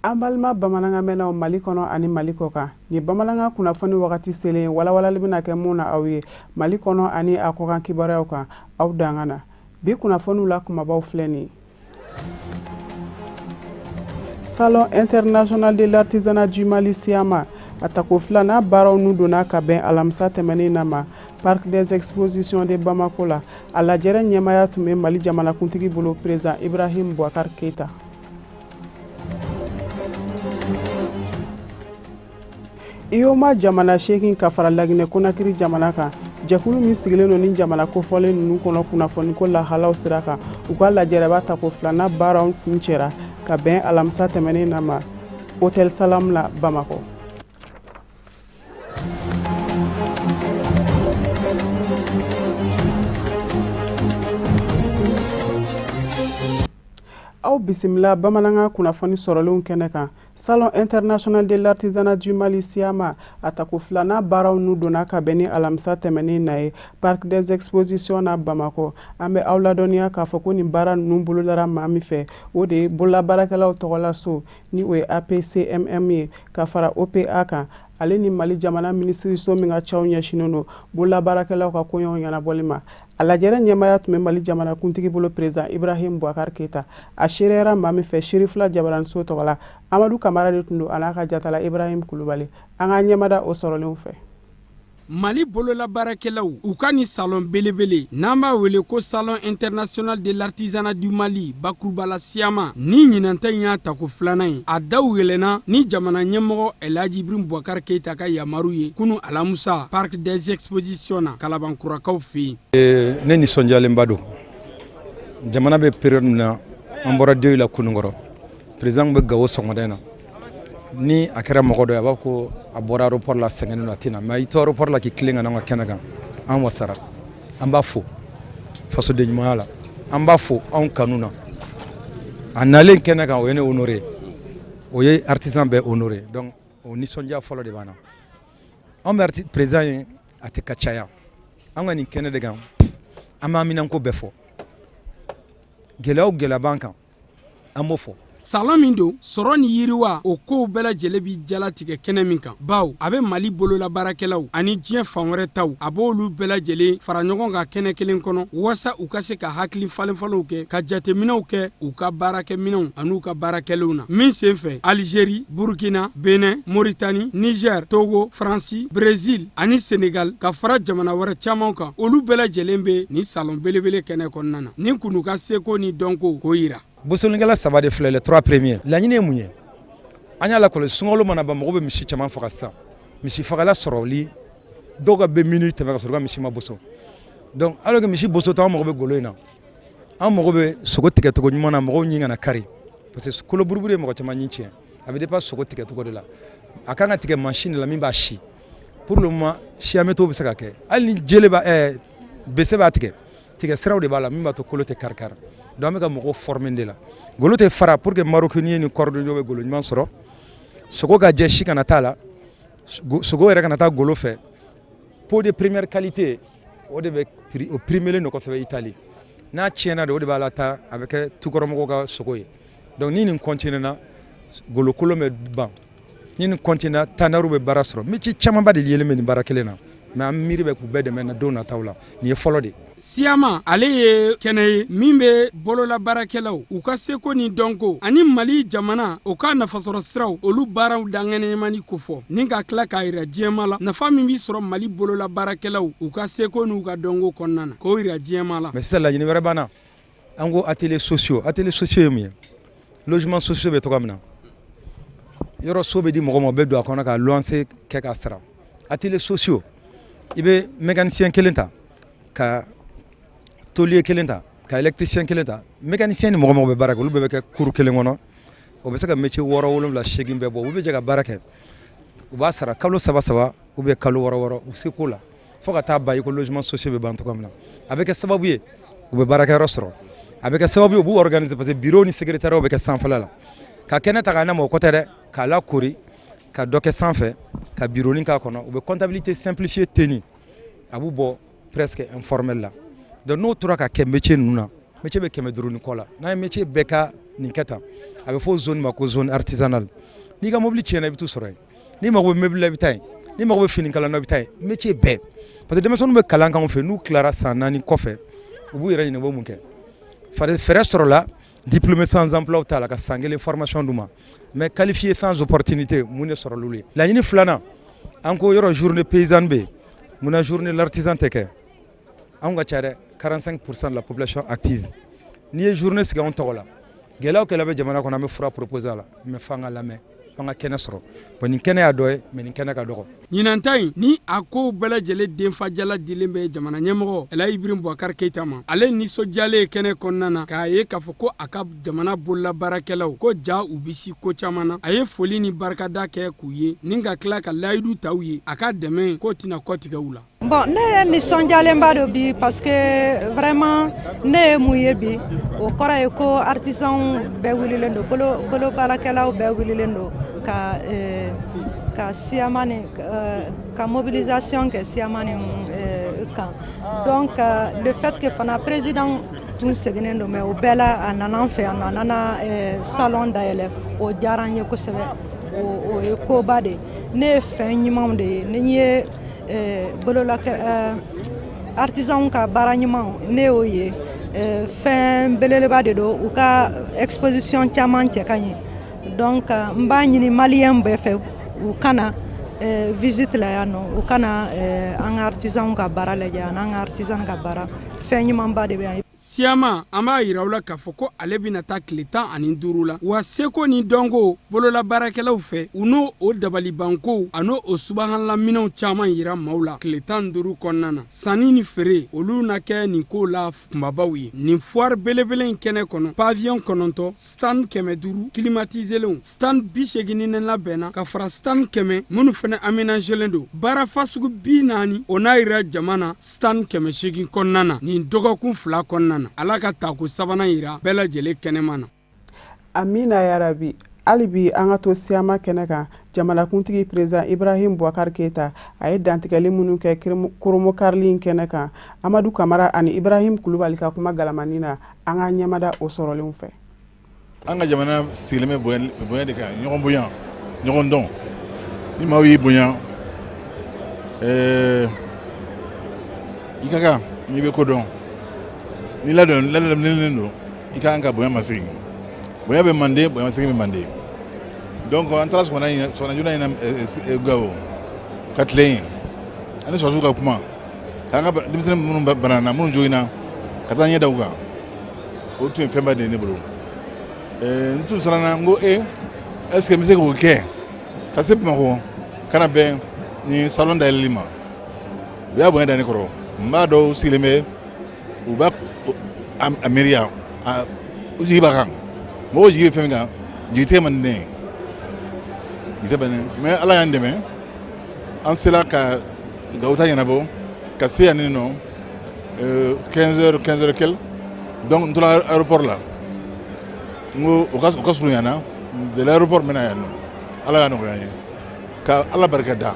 An balima bamanankan mɛnnaw Mali kɔnɔ ani Mali kɔ kan, nin bamanankan kunnafoni wagati selen walawalali bɛna kɛ mun na aw ye Mali kɔnɔ ani a kɔkan kibaruyaw kan, aw danga na. Bi kunnafoniw la kumabaw filɛ nin ye. Salon international de l'artisanat du Mali SIAMA a tako filanan baaraw nun donna ka bɛn alamisa tɛmɛnen na ma Parc des expositions de Bamako la. A lajɛrɛ ɲɛmaaya tun bɛ Mali jamanakuntigi bolo, président Ibrahim Boubacar Keita. UEMOA jamana 8 ka fara Laginɛ Konakiri jamana kan, jɛkulu min sigilen don ni jamana kofɔlen ninnu kɔnɔ kunnafoniko lahalaw sira kan, u ka lajɛrɛba tako filanan baaraw kuncɛra ka bɛn alamisa tɛmɛnen na ma Hôtel Salam la Bamakɔ. Aw bisimila bamanankan kunnafoni sɔrɔlenw kɛnɛ kan. Salon international de l'artisanat du Mali SIAMA a tako filanan baaraw nun donna ka bɛn ni alamisa tɛmɛnen na ye Parc des expositions na Bamakɔ. An bɛ aw ladɔnniya k'a fɔ ko nin baara ninnu bolodara maa min fɛ, o de ye bololabaarakɛlaw tɔgɔlaso ni o ye APCMM ye ka fara OPA kan, ale ni Mali jamana minisiriso min ka caw ɲɛsinnen don bololabaarakɛlaw ka koɲɛw ɲɛnabɔli ma. A lajɛrɛ ɲɛmaaya tun bɛ Mali jamanakuntigi bolo, président Ibrahim Boubacar Keita. A seereyara maa min fɛ Serifila jabaraniso tɔgɔ la, Amadu Kamara de tun don, a n'a ka jatala Ibrahim Kulubali. An ka ɲɛmada o sɔrɔlenw fɛ. Mali bololabaarakɛlaw u ka nin salon belebele n'an b'a wele ko Salon international de l'artisanat du Mali, bakuruba la SIAMA, ni ɲinan ta in y'a tako filanan ye, a daw yɛlɛnna ni jamana ɲɛmɔgɔ Elhaji Ibrahim Boubacar Keita ka yamaru ye kunu alamusa Parc des expositions na Kalabankurakaw fɛ yen. Ne nisɔndiyalenba don. Jamana bɛ période min na, an bɔra deuil la kununkɔrɔ. Président bɛ Gawo sɔgɔmada in na. Ni a kɛra mɔgɔ dɔ ye, a b'a fɔ ko a bɔra aéroport la, sɛgɛnnen don, a tɛ na. Mais i to aéroport la k'i tilen ka na an ka kɛnɛ kan, an wasara. An b'a fo fasoden ɲumanya la, an b'a fo anw kanu na. A nalen kɛnɛ kan, o ye ne honoré, o ye artisan bɛɛ honoré. Donc o nisɔndiya fɔlɔ de b'an na. Anw bɛ président ye, a tɛ ka caya an ka nin kɛnɛ de kan. An b'an minɛnko bɛɛ fɔ, gɛlɛya o gɛlɛya b'an kan, an b'o fɔ. Salon min don, sɔrɔ ni yiriwa, o kow bɛɛ lajɛlen bi jalatigɛ kɛnɛ min kan, baw a bɛ Mali bololabaarakɛlaw ani diɲɛ fan wɛrɛ taw, a b'olu bɛɛ lajɛlen fara ɲɔgɔn kan kɛnɛ kelen kɔnɔ, waasa u ka se ka hakili falenfalenw kɛ, ka jateminɛw kɛ u ka baarakɛminɛw an'u ka baarakɛlenw na. Min sen fɛ, Alizeri, Burkina, Benin, Moritani, Niger, Togo, Faransi, Brésil ani Senegal ka fara jamana wɛrɛ caman kan, olu bɛɛ lajɛlen bɛ nin salon belebele kɛnɛ kɔnɔna na ni k'u ka seko ni dɔnko k'o yira. Bosolikɛla saba de filɛ, les trois premiers. Laɲini ye mun ye? An y'a lakɔlɔsi, sunkalo mana ban, mɔgɔ bɛ misi caman faga. Sisan misi fagala sɔrɔli, dɔw ka bɛ minuit tɛmɛ ka sɔrɔ ka misi ma boso. Donc alors que misi bosotɔ, an mago bɛ golo in na, an mago bɛ sogo tigɛcogo ɲuman na, mɔgɔw ɲin kana kari, parce que kolo buruburu ye mɔgɔ caman ɲin tiɲɛ. A bɛ dépend sogo tigɛcogo de la. A kan ka tigɛ machine de la min b'a si. Pour le moment, siya méthode bɛ se ka kɛ, hali ni jele b'a bese b'a tigɛ, tigɛ siraw de b'a la min b'a to kolo tɛ kari kari. Donc an bɛ ka mɔgɔw former de la. Golo tɛ fara pour que maroquinier ni cordonnier bɛ golo ɲuman sɔrɔ, sogo ka jɛ, si kana t'a la, sogo yɛrɛ kana taa golo fɛ. Peau de première qualité, o de bɛ o primelen don kosɛbɛ Italie. N'a tiɲɛna de, o de b'a la taa, a bɛ kɛ tukɔrɔmɔgɔw ka sogo ye. Donc ni nin continuer na, golo kolon bɛ ban. Ni nin continuer na, tanneur bɛ baara sɔrɔ. Métier camanba de yelen bɛ nin baara kelen na, mais an miiri bɛ k'u bɛɛ dɛmɛ na don nataw la. Nin ye fɔlɔ de ye. SIAMA ale ye kɛnɛ ye min bɛ bololabaarakɛlaw u ka seko ni dɔnko ani Mali jamana o ka nafasɔrɔ siraw, olu baaraw dankɛnɛɲɛmani kofɔ, ni ka tila k'a yira diɲɛma la nafa min bɛ sɔrɔ Mali bololabaarakɛlaw u ka seko n'u ka dɔnko kɔnɔna na, k'o yira diɲɛma la. Mais sisan laɲini wɛrɛ b'an na. An ko atelier sociaux. Atelier sociaux ye mun ye? Logement sociaux bɛ cogoya min na, yɔrɔ so bɛ di mɔgɔ ma, o bɛ don a kɔnɔ ka luwanse kɛ k'a sara. Atelier sociaux, i bɛ mécanicien kelen ta, ka tôlier kelen ta, ka électricien kelen ta. Mécanicien ni mɔgɔ mɔgɔ bɛ baara kɛ, olu bɛɛ bɛ kɛ kuru kelen kɔnɔ. O bɛ se ka métier 6, 7, 8 bɛɛ bɔ. U bɛ jɛ ka baara kɛ, u b'a sara kalo saba saba ou bien kalo 6 6, u seko la, fo ka taa ban i ko logement sociaux bɛ ban cogoya min na. A bɛ kɛ sababu ye u bɛ baarakɛyɔrɔ sɔrɔ, a bɛ kɛ sababu ye u b'u organiser, parce que bureau ni secrétariat bɛ kɛ sanfɛla la. Ka kɛnɛ ta k'a n'a ma, o kɔ tɛ dɛ, k'a lakori, ka dɔ kɛ sanfɛ, ka bureau k'a kɔnɔ, u bɛ comptabilité simplifiée tenir, a b'u bɔ presque informel la. Donc n'o tora ka kɛ métier ninnu na, métier bɛ 500 ni kɔ la. N'a ye métier bɛɛ ka nin kɛ tan. A bɛ fɔ zone ma ko zone artisanale. N'i ka mobili tiɲɛna, i bɛ t'u sɔrɔ yen. N'i mago bɛ meuble la, i bɛ taa yen. N'i mago bɛ fini kalan na, i bɛ taa yen. Métier bɛɛ, parce que denmisɛnninw bɛ kalan k'anw fɛ, n'u tilara san 4 kɔfɛ, u b'u yɛrɛ ɲininka u bɛ mun kɛ. Fɛɛrɛ sɔrɔla, diplômé sans emploi t'a la, ka san 1 formation d'u ma, mais qualifié sans opportunité, mun de sɔrɔ l'olu ye? Laɲini filanan, an ko yɔrɔ journée paysanne bɛ yen, munna journée l'artisan tɛ kɛ? Anw ka ca dɛ, 45% de la population active. N'i ye journée sigi anw tɔgɔ la, gɛlɛya o gɛlɛya bɛ jamana kɔnɔ, an bɛ fura proposer a la, mais f'an ka lamɛn, f'an ka kɛnɛ sɔrɔ. Bon, nin kɛnɛ y'a dɔ ye, mais nin kɛnɛ ka dɔgɔ. Ɲinan ta in ni a kow bɛɛ lajɛlen denfajala dilen bɛ jamana ɲɛmɔgɔ Elhaji Ibrahim Boubacar Keita ma. Ale nisɔndiyalen kɛnɛ kɔnɔna na k'a ye k'a fɔ ko a ka jamana bololabaarakɛlaw ko ja u bɛ si ko caman na. A ye foli ni barikada kɛ k'u ye ni ka tila ka layidu ta u ye, a ka dɛmɛ k'o tɛna kɔtigɛ u la. Bon, ne nisɔndiyalenba don bi, parce que vraiment ne ye mun ye bi, o kɔrɔ ye ko artisanw bɛɛ wulilen don, bolo baarakɛlaw bɛɛ wulilen don ka SIAMA ni ka mobilisation kɛ SIAMA ni kan. Donc le fait que fana président tun seginnen don, mais o bɛɛ la a nana an fɛ yan nɔ, a nana salon dayɛlɛ, o diyara n ye kosɛbɛ. O ye koba de ye. Ne ye fɛn ɲumanw de ye. Ni n ye bolola artisanw ka baara ɲumanw, ne y'o ye, fɛn belebeleba de don. U ka exposition caman cɛ ka ɲi. Donc n b'a ɲini maliyɛn bɛɛ fɛ, u kana visite la yan nɔ, u kana an ka artisanw ka baara lajɛ, ani an ka artisan ka baara, fɛn ɲumanba de bɛ yan. SIAMA, an b'a yira aw la k'a fɔ ko ale bɛna taa tile 15 la wa. Seko ni dɔnko bololabaarakɛlaw fɛ, u n'o o dabalibankow an'o o subahanlaminɛnw caman yira maaw la tile 15 kɔnɔna na. Sanni ni feere, olu na kɛ nin kow la kunbabaw ye nin foire belebele in kɛnɛ kɔnɔ. Pavillon 9, stand 500 climatisélenw, stand 80 labɛnna ka fara stand 100 minnu fana aménagelen don. Baara fasugu 40, o n'a yira jama na stand 800 kɔnɔna na nin dɔgɔkun 2 kɔnɔna na. Ala ka tako sabanan yira bɛɛ lajɛlen kɛnɛma na. Amina yarabi. Hali bi an ka to SIAMA kɛnɛ kan. Jamanakuntigi président Ibrahim Boubacar Keita, a ye dantigɛli minnu kɛ koromokarili in kɛnɛ kan, Amadu Kamara ani Ibrahim Kulubali ka kuma galamani na, an ka ɲɛmada o sɔrɔlenw fɛ. An ka jamana sigilen bɛ bonya de kan, ɲɔgɔn bonya, ɲɔgɔn dɔn. Ni maaw y'i bonya, i ka kan n'i bɛ ko dɔn, n'i ladɔnnen don, i ka kan ka bonya masegin. Bonya bɛ manden, bonya masegin bɛ manden. Donc an taara sɔgɔmada joona in na Gawo ka tilen yen, ani sɔrɔdasiw ka kuma, k'an ka denmisɛnnin minnu banana, minnu joginna, ka taa ɲɛ da u kan. O tun ye fɛnba de ye ne bolo. N tun siranna, n ko e est ce que n bɛ se k'o kɛ ka se Bamakɔ ka na bɛn nin salon dayɛlɛli ma? U y'a bonya da ne kɔrɔ. N b'a dɔn u sigilen bɛ, u b'a a miiriya, u jigi b'a kan. Mɔgɔw jigi bɛ fɛn min kan, jigitigɛ man di ne ye, jigitigɛ bɛ ne. Mais Ala y'an dɛmɛ, an sera ka Gawo ta ɲɛnabɔ ka se yan nɔ 15 heures, 15 heures quelques. Donc n tora aéroport la, n ko o ka surun yan na. De l'aéroport n bɛna yan nɔ. Ala y'a nɔgɔya n ye, ka Ala barika da.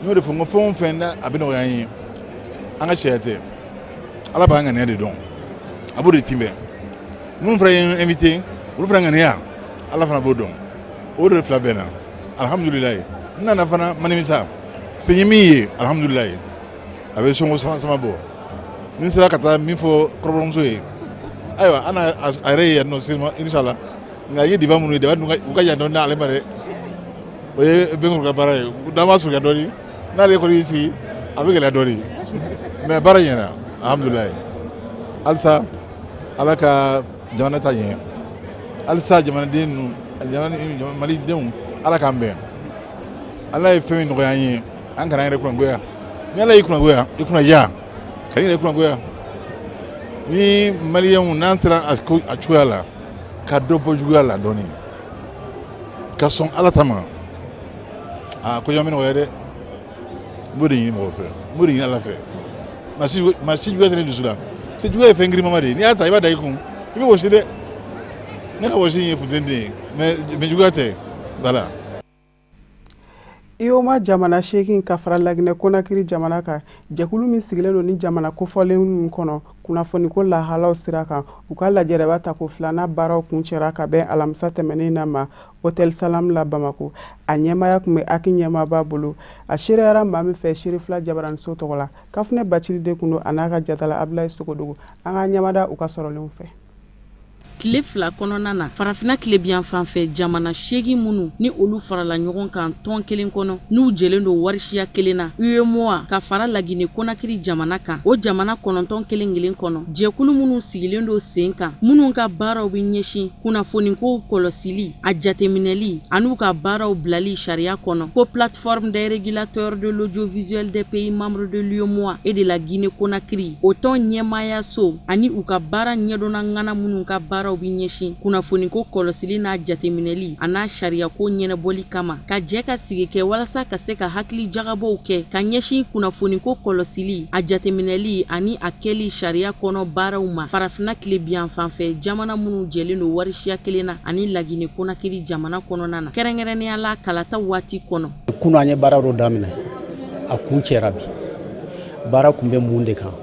N y'o de fɔ, n ko fɛn o fɛn n'a a bɛ nɔgɔya n ye, an ka cɛya tɛ, Ala b'an ŋaniya de dɔn, a b'o de tinbɛn. Minnu fana ye n invité, olu fana ŋaniya, Ala fana b'o dɔn. O de fila bɛnna, alihamudulilayi. N nana fana ma nimisa se n ye min ye, alihamudulilayi. A bɛ sɔngɔ sama bɔ ni n sera ka taa min fɔ kɔrɔbɔrɔmuso ye. Ayiwa, an a yɛrɛ ye yan nɔ sini, inshallah. Nka n ye diba minnu ye, diba ninnu u ka jan dɔɔni n'ale ma dɛ. O ye Bɛnkɔrɔ ka baara ye, n'an b'a surunya dɔɔni, n'ale kɔni y'i sigi, a bɛ gɛlɛya dɔɔni, mais baara ɲɛna, alhamdulilayi. Halisa Ala ka jamana ta ɲɛ, halisa jamanaden ninnu, jamana malidenw, Ala k'an bɛn. Ala ye fɛn min nɔgɔya an ye, an kana an yɛrɛ kunnagoya. Ni Ala y'i kunnagoya, i kunnaja ka i yɛrɛ kunnagoya. Ni maliyɛnw n'an sera a cogoya la ka dɔ bɔ juguya la dɔɔni, ka sɔn Ala ta ma, aa, ko caman bɛ nɔgɔya dɛ. N b'o de ɲini mɔgɔ fɛ, n b'o de ɲini Ala fɛ. Maa si juguya tɛ ne dusu la, parce que juguya ye fɛn girinmama de ye. N'i y'a ta, i b'a da i kun, i bɛ wɔsi dɛ. Ne ka wɔsi ye funteni de ye, mais juguya tɛ, voilà. UEMOA jamana 8 ka fara Laginɛ Konakiri jamana kan, jɛkulu min sigilen don ni jamana kofɔlen ninnu kɔnɔ. Kunnafoniko lahalaw sira kan, u ka lajɛrɛba tako filanan baaraw kuncɛra ka bɛn alamisa tɛmɛnen na ma Hôtel Salam la Bamakɔ. A ɲɛmaaya tun bɛ HAC ɲɛmaaba bolo, a seereyara maa min fɛ Serifila jabaraniso tɔgɔ la. Kafunɛ Bacili de tun don a n'a ka jatala Abulayi Sogodogo. An ka ɲɛmada u ka sɔrɔlenw fɛ. Tile 2 kɔnɔna na, farafinna tilebinyanfan fɛ jamana 8 minnu ni olu farala ɲɔgɔn kan tɔn kelen kɔnɔ, n'u jɛlen don warisiya kelen na, UEMOA, ka fara Lagine Konakiri jamana kan, o jamana 9 kelen kelen kɔnɔ, jɛkulu minnu sigilen don sen kan, minnu ka baaraw bɛ ɲɛsin kunnafonikow kɔlɔsili, a jateminɛli an'u ka baaraw bilali sariya kɔnɔ, ko plateforme des régulateurs de l'audiovisuel des pays membres de l'UEMOA et de la Guinée-Conakry, o tɔn ɲɛmaayaso ani u ka baara ɲɛdɔnna ŋana minnu ka baaraw bɛ ɲɛsin kunnafoniko kɔlɔsili n'a jateminɛli an'a sariyako ɲɛnabɔli kama, ka jɛ ka sigi kɛ walasa ka se ka hakili jagabɔw kɛ ka ɲɛsin kunnafoniko kɔlɔsili, a jateminɛli ani a kɛli sariya kɔnɔ baaraw ma farafinna tilebinyanfan fɛ jamana minnu jɛlen don warisiya kelen na ani Lagine Konakiri jamana kɔnɔna na, kɛrɛnkɛrɛnnenya la kalata waati kɔnɔ. Kunun an ye baara dɔ daminɛ, a kuncɛra bi. Baara kun bɛ mun de kan?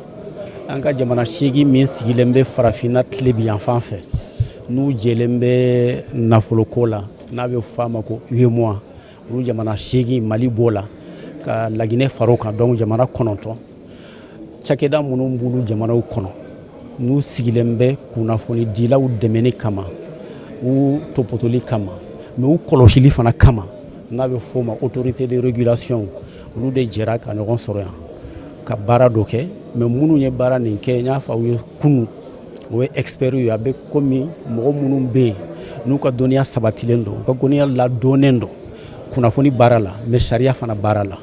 An ka jamana 8 min sigilen bɛ farafinna tilebinyanfan fɛ, n'u jɛlen bɛ nafoloko la, n'a bɛ fɔ a ma ko UEMOA, olu jamana 8, Mali b'o la, ka Laginɛ far'o kan, donc jamana 9. Cakɛda minnu b'olu jamanaw kɔnɔ, n'u sigilen bɛ kunnafonidilaw dɛmɛni kama, u topotoli kama, mais u kɔlɔsili fana kama, n'a bɛ f'o ma autorité de régulation, olu de jɛra ka ɲɔgɔn sɔrɔ yan ka baara dɔ kɛ. Mais minnu ye baara nin kɛ, n y'a fɔ aw ye kunun, o ye experts ye. A bɛ komi mɔgɔ minnu bɛ yen n'u ka dɔnniya sabatilen don, u ka dɔnniya ladɔnnen don kunnafoni baara la, mais sariya fana baara la.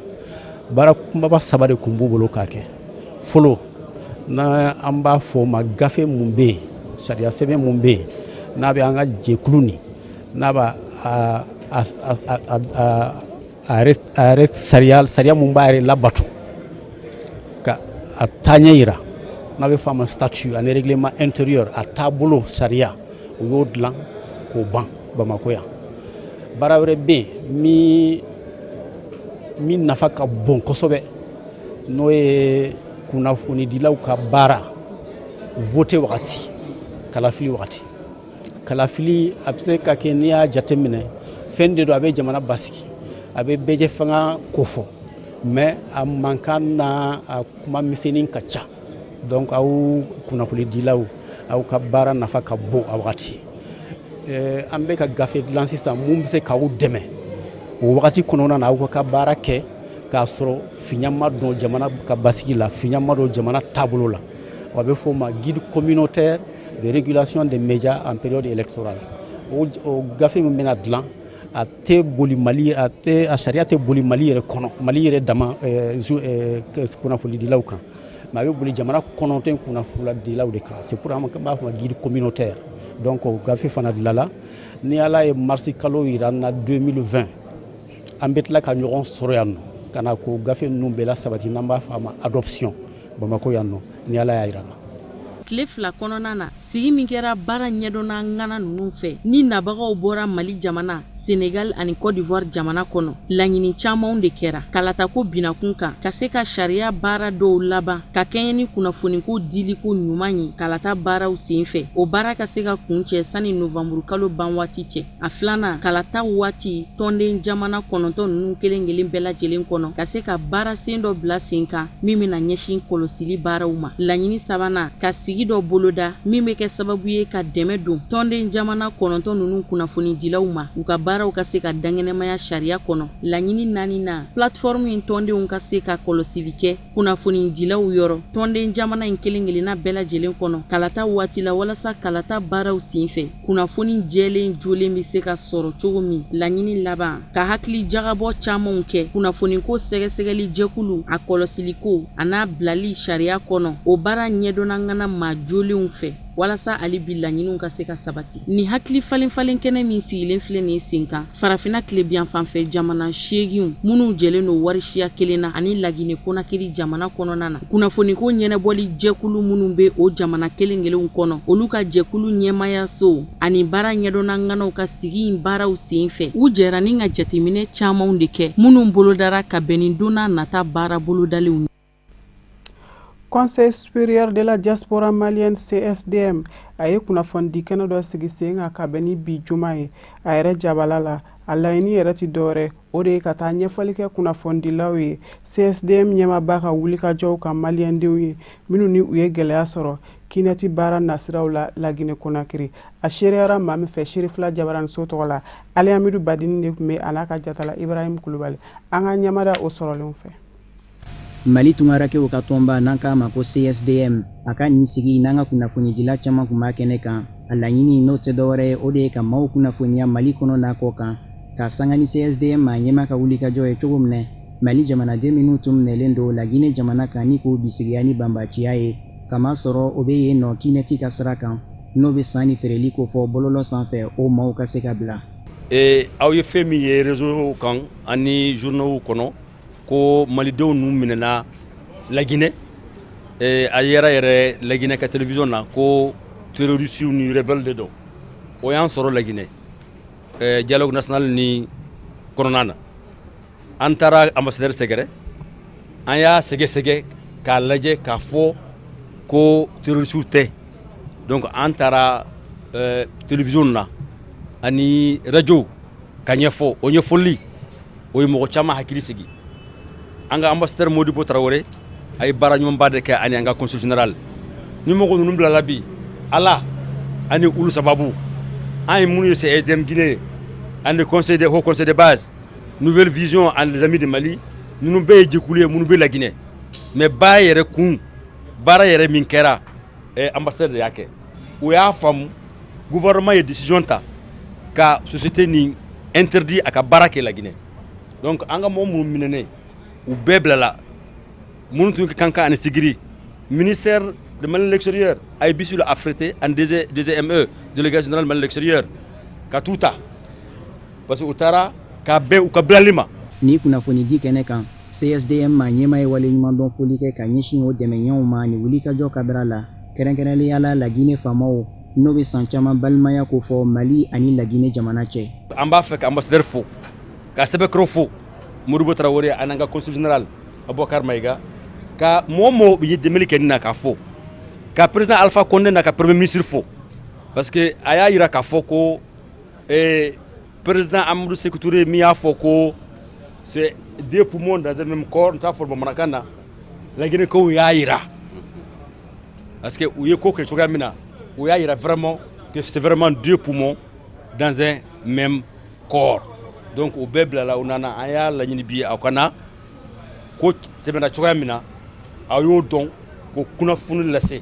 Baara kunbaba saba de tun b'u bolo k'a kɛ. Fɔlɔ, n'an b'a fɔ o ma gafe mun bɛ yen, sariya sɛbɛn mun bɛ yen, n'a bɛ an ka jɛkulu nin, n'a b'a a yɛrɛ sariya mun b'a yɛrɛ labato ka a taaɲɛ yira, n'a bɛ fɔ a ma statut ani règlement intérieur, a taabolo sariya, u y'o dilan k'o ban Bamakɔ yan. Baara wɛrɛ bɛ yen min nafa ka bon kosɛbɛ, n'o ye kunnafonidilaw ka baara vote wagati, kalafili wagati. Kalafili, a bɛ se ka kɛ, n'i y'a jateminɛ, fɛn de don a bɛ jamana basigi, a bɛ bɛɛjɛ fanga kofɔ, mais a mankan n'a a kuma misɛnnin ka ca. Donc aw kunnafonidilaw, aw ka baara nafa ka bon a wagati. An bɛ ka gafe dilan sisan mun bɛ se k'aw dɛmɛ o wagati kɔnɔna na, aw ka baara kɛ k'a sɔrɔ fiɲɛ ma don jamana ka basigi la, fiɲɛ ma don jamana taabolo la. A bɛ fɔ o ma guide communautaire de régulation des médias en période électorale. O gafe min bɛna dilan, a tɛ boli Mali, a tɛ a sariya tɛ boli Mali yɛrɛ kɔnɔ, Mali yɛrɛ dama kunnafonidilaw kan, mais a bɛ boli jamana 9 kunnafonidilaw de kan. C'est pour an b'a fɔ ma guide communautaire. Donc o gafe fana dilanla. Ni Ala ye marisi kalo yira an na 2020, an bɛ tila ka ɲɔgɔn sɔrɔ yan nɔ ka na k'o gafe ninnu bɛɛ la sabati, n'an b'a fɔ a ma adoption, Bamakɔ yan nɔ, ni Ala y'a yira an na. Tile 2 kɔnɔna na, sigi min kɛra baara ɲɛdɔnna ŋana ninnu fɛ, ni nabagaw bɔra Mali jamana, Senegal ani Côte d'Ivoire jamana kɔnɔ, laɲini camanw de kɛra kalatako binakun kan, ka se ka sariya baara dɔw laban ka kɛɲɛ ni kunnafoniko diliko ɲuman ye kalata baaraw senfɛ, o baara ka se ka kuncɛ sani novanburukalo ban waati cɛ. A filanan, kalata waati tɔnden jamana 9 ninnu kelen kelen bɛɛ lajɛlen kɔnɔ, ka se ka baara sen dɔ bila sen kan min bɛna ɲɛsin kɔlɔsili baaraw ma. Laɲini sabanan, ka sigi dɔ boloda min bɛ kɛ sababu ye ka dɛmɛ don tɔnden jamana 9 ninnu kunnafonidilaw ma, u ka baaraw ka se ka dankɛnɛmaya sariya kɔnɔ. Laɲini naaninan, plateforme in tɔndenw ka se ka kɔlɔsili kɛ kunnafonidilaw yɔrɔ tɔnden jamana in kelen kelenna bɛɛ lajɛlen kɔnɔ kalata waati la, walasa kalata baaraw senfɛ kunnafoni jɛlen jolen bɛ se ka sɔrɔ cogo min. Laɲini laban, ka hakili jagabɔ camanw kɛ kunnafoniko sɛgɛsɛgɛli jɛkulu, a kɔlɔsiliko an'a bilali sariya kɔnɔ, o baara ɲɛdɔnna ŋana maa jolenw fɛ, walasa hali bi laɲiniw ka se ka sabati. Ni hakili falen falen kɛnɛ min sigilen filɛ nin sen kan, farafinna tilebinyanfan fɛ jamana 8 minnu jɛlen don warisiya kelen na ani Lagine Konakiri jamana kɔnɔna na, kunnafoniko ɲɛnabɔli jɛkulu minnu bɛ o jamana kelen kelenw kɔnɔ, olu ka jɛkulu ɲɛmaayaso ani baara ɲɛdɔnna ŋanaw ka sigi in baaraw sen fɛ, u jɛra ni ka jateminɛ camanw de kɛ minnu bolodara ka bɛn ni don nata baara bolodalenw. Conseil supérieur de la diaspora malienne CSDM a ye kunnafonidi kɛnɛ dɔ sigi sen kan ka bɛn ni bi juma ye a yɛrɛ jabala la. A laɲini yɛrɛ tɛ dɔwɛrɛ, o de ye ka taa ɲɛfɔli kɛ kunnafonidilaw ye CSDM ɲɛmaaba ka wulikajɔw kan maliyɛndenw ye minnu ni u ye gɛlɛya sɔrɔ QNet baara nasiraw la Lagine Konakiri. A seereyara maa min fɛ Serifila Jabaraniso tɔgɔ la, Aliyamidu Badini de tun bɛ a n'a ka jatala Ibrahim Kulubali. An ka ɲɛmada o sɔrɔlenw fɛ. Mali tungarankew ka tɔnba n'an k'a ma ko CSDM, a ka nin sigi n'an ka kunnafonidila caman tun b'a kɛnɛ kan, a laɲini n'o tɛ dɔwɛrɛ ye, o de ye ka maaw kunnafoniya Mali kɔnɔ n'a kɔ kan, ka sanga ni CSDM maa ɲɛmaa ka wulikajɔ ye cogo min na Mali jamanaden minnu tun minɛlen don Lagine jamana kan ni k'u bisigiya ni banbaciya ye, kamasɔrɔ o bɛ yen nɔ QNet ka sira kan, n'o bɛ san ni feereli kofɔ bɔlɔlɔ sanfɛ, o maaw ka se ka bila. Ee, aw ye fɛn min ye réseau kan ani journaux kɔnɔ ko malidenw ninnu minɛna Laginɛ, a yɛrɛ yɛrɛ Laginɛ ka télévision na ko terroriste ni rebelle de don, o y'an sɔrɔ Laginɛ dialogue national ni kɔnɔna na. An taara ambassadeur sɛgɛrɛ, an y'a sɛgɛsɛgɛ k'a lajɛ k'a fɔ ko terroriste tɛ. Donc an taara télévision na ani radio ka ɲɛfɔ. O ɲɛfɔli, o ye mɔgɔ caman hakili sigi. An ka ambassadeur Modibo Tarawele, a ye baara ɲumanba de kɛ, ani an ka consul général. Ni mɔgɔ ninnu bilala bi, Ala ani olu sababu. An ye minnu ye CSDM Guinée ani conseil de haut conseil de base, Nouvelle Vision ani les Amis de Mali, ninnu bɛɛ ye jɛkulu ye minnu bɛ Laginɛ. Mais baara yɛrɛ kun, baara yɛrɛ min kɛra, ambassadeur de y'a kɛ. O y'a faamu, gouvernement ye décision ta ka société nin interdit a ka baara kɛ Laginɛ. Donc an ka mɔgɔ minnu minɛnen, u bɛɛ bilala. Minnu tun ka kan ani Sigiri, ministère de Mali de l'extérieur a ye bus affrété en DGME, délégation générale Mali de l'extérieur, ka t'u ta parce que u taara k'a bɛn u ka bilali ma. Ni kunnafonidi kɛnɛ kan, CSDM maa ɲɛmaa ye waleɲumandɔn foli kɛ ka ɲɛsin o dɛmɛɲɛw ma ni wulikajɔ kadara la, kɛrɛnkɛrɛnnenya la Lagine faamaw, n'o bɛ san caman balimaya kofɔ Mali ani Lagine jamana cɛ. An b'a fɛ ka ambassadeur fo, ka sɛbɛkɔrɔ fo, Modibo Tarawele ani an ka consul général Abubakar Mayiga, ka mɔgɔ mɔgɔ ye dɛmɛli kɛ nin na k'a fo, ka président Alpha Condé n'a ka premier ministre fo, parce que a y'a yira k'a fɔ ko président Amadou Sékou Touré min y'a fɔ ko c'est deux poumons dans un même corps, n t'a fɔ bamanankan na, Laginɛkaw y'a yira, parce que u ye ko kɛ cogoya min na, u y'a yira vraiment que c'est vraiment deux poumons dans un même corps. Donc u bɛɛ bilala, u nana. An y'a laɲini bi aw ka na ko tɛmɛna cogoya min na, aw y'o dɔn ko kunnafoni lase,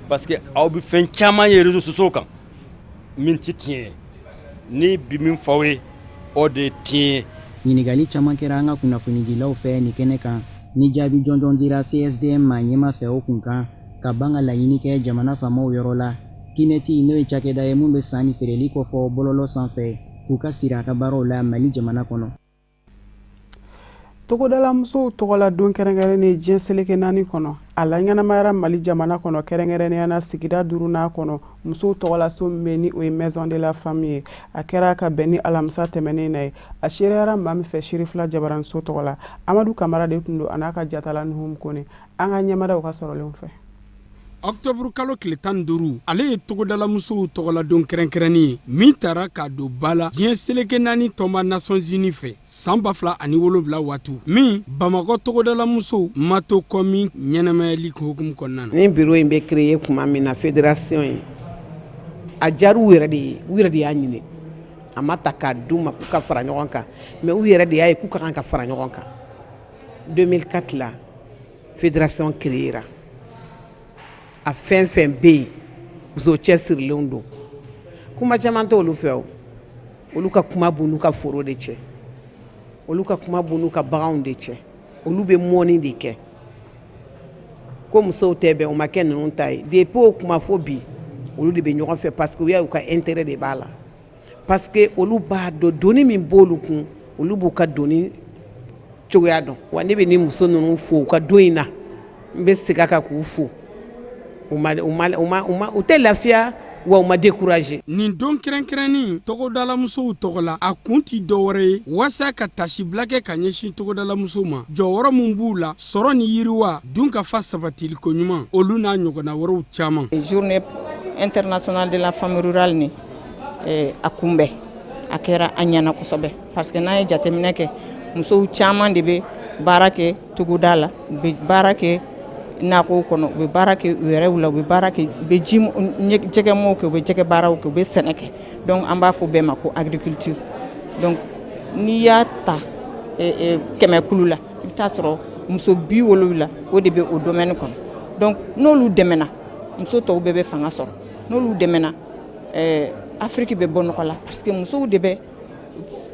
parce que aw bɛ fɛn caman ye réseaux sociaux kan min tɛ tiɲɛ ye. Ni bi min fɔ aw ye, o de ye tiɲɛ ye. Ɲininkali caman kɛra an ka kunnafonidilaw fɛ nin kɛnɛ kan, ni jaabi jɔnjɔn dira CSDM maa ɲɛmaa fɛ o kun kan, ka ban ka laɲini kɛ jamana faamaw yɔrɔ la. QNet, n'o ye cakɛda ye min bɛ san ni feereli kofɔ bɔlɔlɔ sanfɛ, k'u ka siri a ka baaraw la Mali jamana kɔnɔ. Togodala musow tɔgɔla don kɛrɛnkɛrɛnnen diɲɛ seleke 4 kɔnɔ, a laɲɛnamayara Mali jamana kɔnɔ, kɛrɛnkɛrɛnnenya na sigida duurunan kɔnɔ, musow tɔgɔlaso min bɛ ni o ye Maison de la Femme ye. A kɛra ka bɛn ni alamisa tɛmɛnen na ye. A seereyara maa min fɛ Serifila Jabaraniso tɔgɔ la, Amadu Kamara de tun don a n'a ka jatala Nuhum Kone. An ka ɲɛmadaw ka sɔrɔlenw fɛ. Octobre kalo tile 15, ale ye togodalamusow tɔgɔladon kɛrɛnkɛrɛnnen ye min tara k'a don ba la diɲɛ seleke 4 tɔnba Nations Unies fɛ san 2007 waati min Bamakɔ togodalamusow ma to kɔ min ɲɛnamayali hukumu kɔnɔna na. Ni bureau in bɛ créer tuma min na, fédération ye, a diyara u yɛrɛ de ye, u yɛrɛ de y'a ɲini. A ma ta k'a d'u ma k'u ka fara ɲɔgɔn kan, mais u yɛrɛ de y'a ye k'u ka kan ka fara ɲɔgɔn kan. 2004 la, fédération créera. A fɛn fɛn bɛ yen, muso cɛsirilenw don, kuma caman t'olu fɛ. O olu ka kuma b'u n'u ka foro de cɛ, olu ka kuma b'u n'u ka baganw de cɛ, olu bɛ mɔni de kɛ. Ko musow tɛ bɛn, o ma kɛ ninnu ta ye. Depuis o kuma fo bi, olu de bɛ ɲɔgɔn fɛ, parce que u y'a ye u ka intérêt de b'a la, parce que olu b'a dɔn doni min b'olu kun, olu b'u ka doni cogoya dɔn. Wa ne bɛ ni muso ninnu fo u ka don in na, n bɛ segin a kan k'u fo. U ma u ma u ma u tɛ lafiya. Wa u ma décourager. Nin don kɛrɛnkɛrɛnnin togodalamusow tɔgɔ la, a kun tɛ dɔwɛrɛ ye walasa ka tasibila kɛ ka ɲɛsin togodalamusow ma, jɔyɔrɔ min b'u la sɔrɔ ni yiriwa, dunkafa sabatiliko ɲuman, olu n'a ɲɔgɔnna wɛrɛw caman. Journée internationale de la femme rurale nin a kunbɛn a kɛra an ɲɛna kosɛbɛ, parce que n'an ye jateminɛ kɛ, musow caman de bɛ baara kɛ togoda la, u bɛ baara kɛ nakɔw kɔnɔ, u bɛ baara kɛ u yɛrɛw la, u bɛ baara kɛ, u bɛ ji jɛgɛmɔw kɛ, u bɛ jɛgɛ baaraw kɛ, u bɛ sɛnɛ kɛ. Donc an b'a fɔ bɛɛ ma ko agriculture. Donc n'i y'a ta 100 kulu la, i bɛ taa sɔrɔ muso 70, o de bɛ o domaine kɔnɔ. Donc n'olu dɛmɛna, muso tɔw bɛɛ bɛ fanga sɔrɔ. N'olu dɛmɛna, Afiriki bɛ bɔ nɔgɔ la, parce que musow de bɛ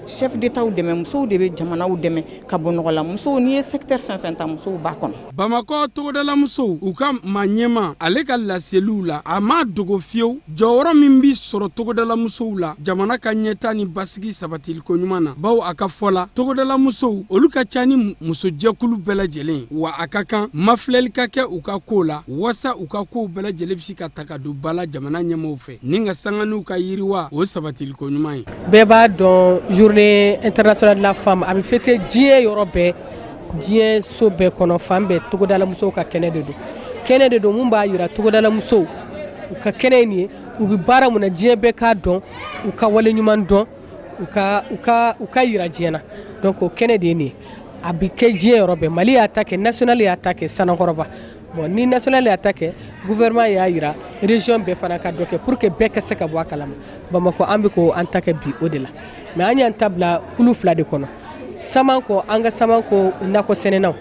chef d'État dɛmɛ, musow de bɛ jamanaw dɛmɛ ka bɔ nɔgɔ la. Musow, n'i ye secteur fɛn fɛn ta, musow b'a kɔnɔ. Bamakɔ togodalamusow u ka maa ɲɛma, ale ka laseliw la, a ma dogo fiyewu jɔyɔrɔ min bɛ sɔrɔ togodalamusow la jamana ka ɲɛta ni basigi sabatiliko ɲuman na, bawo a ka fɔ la, togodalamusow olu ka ca ni musojɛkulu bɛɛ lajɛlen, wa a ka kan mafilɛli ka kɛ u ka kow la walasa u ka kow bɛɛ lajɛlen bɛ se ka ta ka don ba la jamana ɲɛmaaw fɛ ni ka sanga n'u ka yiriwa o sabatiliko ɲuman ye. Bɛɛ b'a dɔn, journée internationale de la femme a bɛ fêter diɲɛ yɔrɔ bɛɛ, diɲɛ so bɛɛ kɔnɔ, fan bɛɛ. Togodalamusow ka kɛnɛ de don, kɛnɛ de don mun b'a yira togodalamusow u ka kɛnɛ ye nin ye, u bɛ baara mun na, diɲɛ bɛɛ k'a dɔn, u ka wale ɲuman dɔn, u ka yira diɲɛ na. Donc o kɛnɛ de ye nin ye, a bɛ kɛ diɲɛ yɔrɔ bɛɛ. Mali y'a ta kɛ, national y'a ta kɛ Sanankɔrɔba. Bon, ni national y'a ta kɛ, gouvernement y'a yira région bɛɛ fana ka dɔ kɛ pour que bɛɛ ka se ka bɔ a kalama. Bamakɔ, an bɛ ko an ta kɛ bi o de la, mais an y'an ta bila kulu fila de kɔnɔ. Samanko, an ka Samanko nakɔ sɛnɛnaw,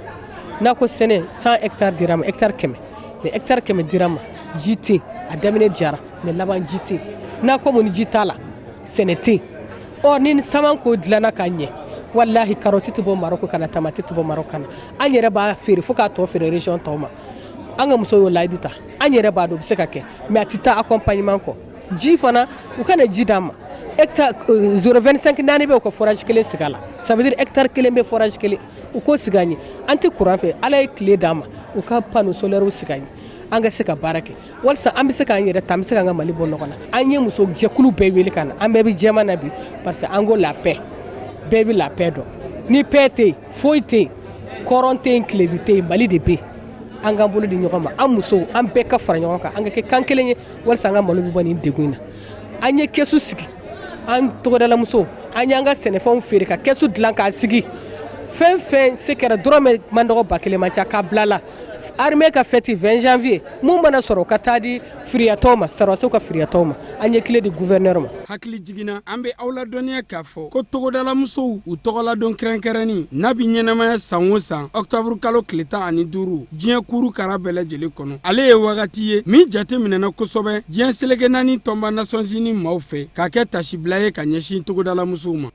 nakɔ sɛnɛ 100 hectares dira ma, hectare 100, mais hectare 100 dira ma, ji tɛ yen. A daminɛ diyara, mais laban ji tɛ yen. Nakɔ mun ni ji t'a la, sɛnɛ tɛ yen. Ɔ ni Samanko dilanna ka ɲɛ, walahi, karɔti tɛ bɔ Marɔku ka na, tamati tɛ bɔ Marɔku ka na, an yɛrɛ b'a feere fo k'a tɔ feere région tɔw ma. An ka musow y'o layidu ta, an yɛrɛ b'a dɔn o bɛ se ka kɛ, mais a tɛ taa accompagnement kɔ. Ji fana, u kana ji d'an ma hectare 0,25 naani bɛ, u ka forage kelen sigi a la, ça veut dire hectare kelen bɛ forage kelen, u k'o sigi an ye. An tɛ courant fɛ, Ala ye tile d'an ma, u ka panneau solaire sigi an ye, an ka se ka baara kɛ walasa an bɛ se k'an yɛrɛ ta, an bɛ se k'an ka Mali bɔ nɔgɔ la. An ye muso jɛkulu bɛɛ wele ka na, an bɛɛ bɛ jɛman na bi, parce que an ko la paix, bɛɛ bɛ la paix dɔn. Ni paix tɛ yen, foyi tɛ yen, kɔrɔn tɛ yen, tilebi tɛ yen, Mali de bɛ yen. An k'an bolo di ɲɔgɔn ma, an musow, an bɛɛ ka fara ɲɔgɔn kan, an ka kɛ kan kelen ye walasa an ka Mali bɛ bɔ nin degun in na. An ye kɛsu sigi, an togodalamusow, an y'an ka sɛnɛfɛnw feere ka kɛsu dilan k'a sigi. Fɛn fɛn se kɛra, dɔrɔmɛ man dɔgɔ 1000 man ca k'a bila la. Armée ka fête 20 janvier, mun mana sɔrɔ ka taa di firiyatɔw ma, sɔrɔdasiw ka firiyatɔw ma. An ye clé di gouverneur ma. Hakili jiginna, an bɛ aw ladɔnniya k'a fɔ ko togodalamusow u tɔgɔladon kɛrɛnkɛrɛnnin n'a bɛ ɲɛnamaya san o san octobre kalo tile 15, diɲɛ kuru kara bɛɛ lajɛlen kɔnɔ, ale ye wagati ye min jate minɛna kosɛbɛ diɲɛ seleke naani tɔnba Nations Unies maaw fɛ k'a kɛ tasibila ye ka ɲɛsin togodalamusow ma.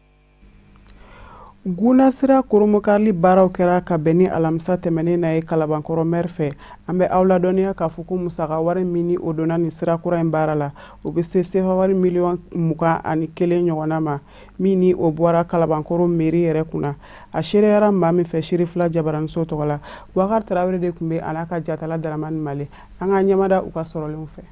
Guna sira kurunbonkarili baaraw kɛra ka bɛn ni alamisa tɛmɛnen na ye Kalabankɔrɔ mɛri fɛ. An bɛ aw ladɔnniya k'a fɔ ko musaka wari min ni o donna nin sira kura in baara la, o bɛ se sefa wari miliyɔn 21 ɲɔgɔnna ma, min ni o bɔra Kalabankɔrɔ mɛri yɛrɛ kunna. A seereyara maa min fɛ Sirifila jabaraniso tɔgɔ la, Bubakari Tarawele de tun bɛ a n'a ka jatala Daramani Male. An ka ɲɛmada u ka sɔrɔlenw fɛ.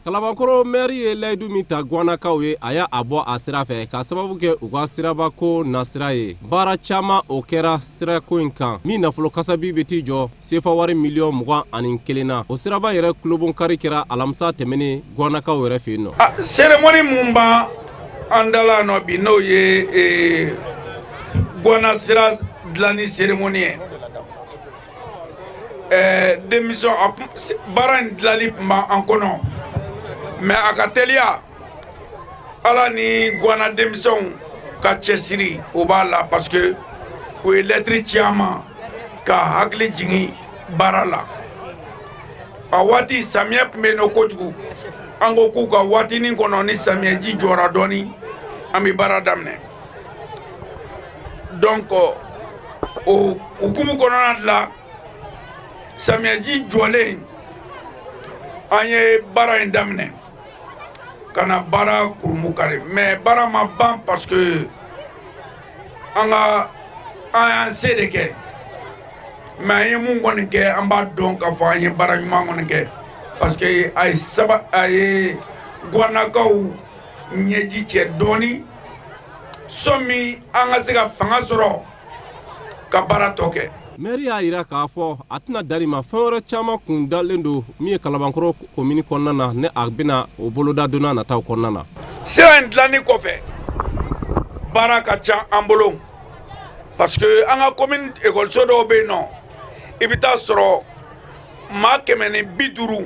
Kalabakɔrɔ mɛri ye layidu min ta Gwanakaw ye, a y'a bɔ a sira fɛ ka sababu kɛ u ka sirabako nasira ye. Baara caman o kɛra sirako in kan min nafolo kasabi bɛ t'i jɔ sefa wari miliyɔn 21 na. O siraba yɛrɛ kulobonkari kɛra alamisa tɛmɛnen Gwanakaw yɛrɛ fɛ yen nɔ. Cérémonie mun b'an da la nɔ bi, n'o ye Gwana sira dilanni cérémonie ye, denmisɛn baara in dilanli tun b'an kɔnɔ, mais a ka teliya, Ala ni Gwana denmisɛnw ka cɛsiri o b'a la, parce que u ye lɛtiri ci an ma ka hakili jigin baara la. A waati samiyɛ tun bɛ yen nɔ kojugu, an ko k'u ka waatinin kɔnɔ, ni samiyɛ ji jɔra dɔɔni, an bɛ baara daminɛ. Donc o hukumu kɔnɔna la, samiyɛji jɔlen, an ye baara in daminɛ ka na baara kurumu kari, mais baara ma ban, parce que an ka an y'an se de kɛ, mais an ye mun kɔni kɛ, an b'a dɔn k'a fɔ an ye baara ɲuman kɔni kɛ, parce que a ye saba a ye Gwanakaw ɲɛji cɛ dɔɔni sɔmi an ka se ka fanga sɔrɔ ka baara tɔ kɛ. Mɛri y'a jira k'a fɔ a tɛna dan nin ma, fɛn wɛrɛ caman kun dalen don min ye Kalabankɔrɔ komini kɔnɔna na, ni a bɛna o boloda don n'a nataw kɔnɔna na. Sira in dilanni kɔfɛ, baara ka ca an bolo parce que an ka commune ekɔliso dɔw bɛ yen nɔ, i bɛ taa sɔrɔ maa 150,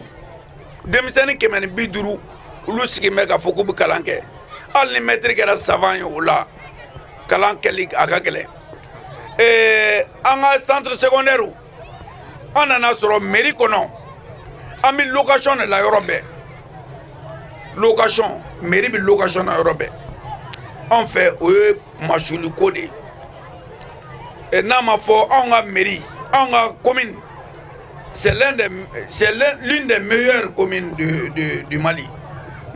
denmisɛnnin 150, olu sigilen bɛ k'a fɔ k'u bɛ kalan kɛ. Hali ni mɛtiri kɛra savant ye, o la kalan kɛli a ka gɛlɛn. An ka centre secondaire, an nana sɔrɔ mairie kɔnɔ, an bɛ location de la yɔrɔ bɛɛ. Location, mairie bɛ location na yɔrɔ bɛɛ. Anw fɛ, o ye kunmasuli ko de ye. N'a ma fɔ anw ka mairie, anw ka commune, c'est l'une des meilleures communes du Mali.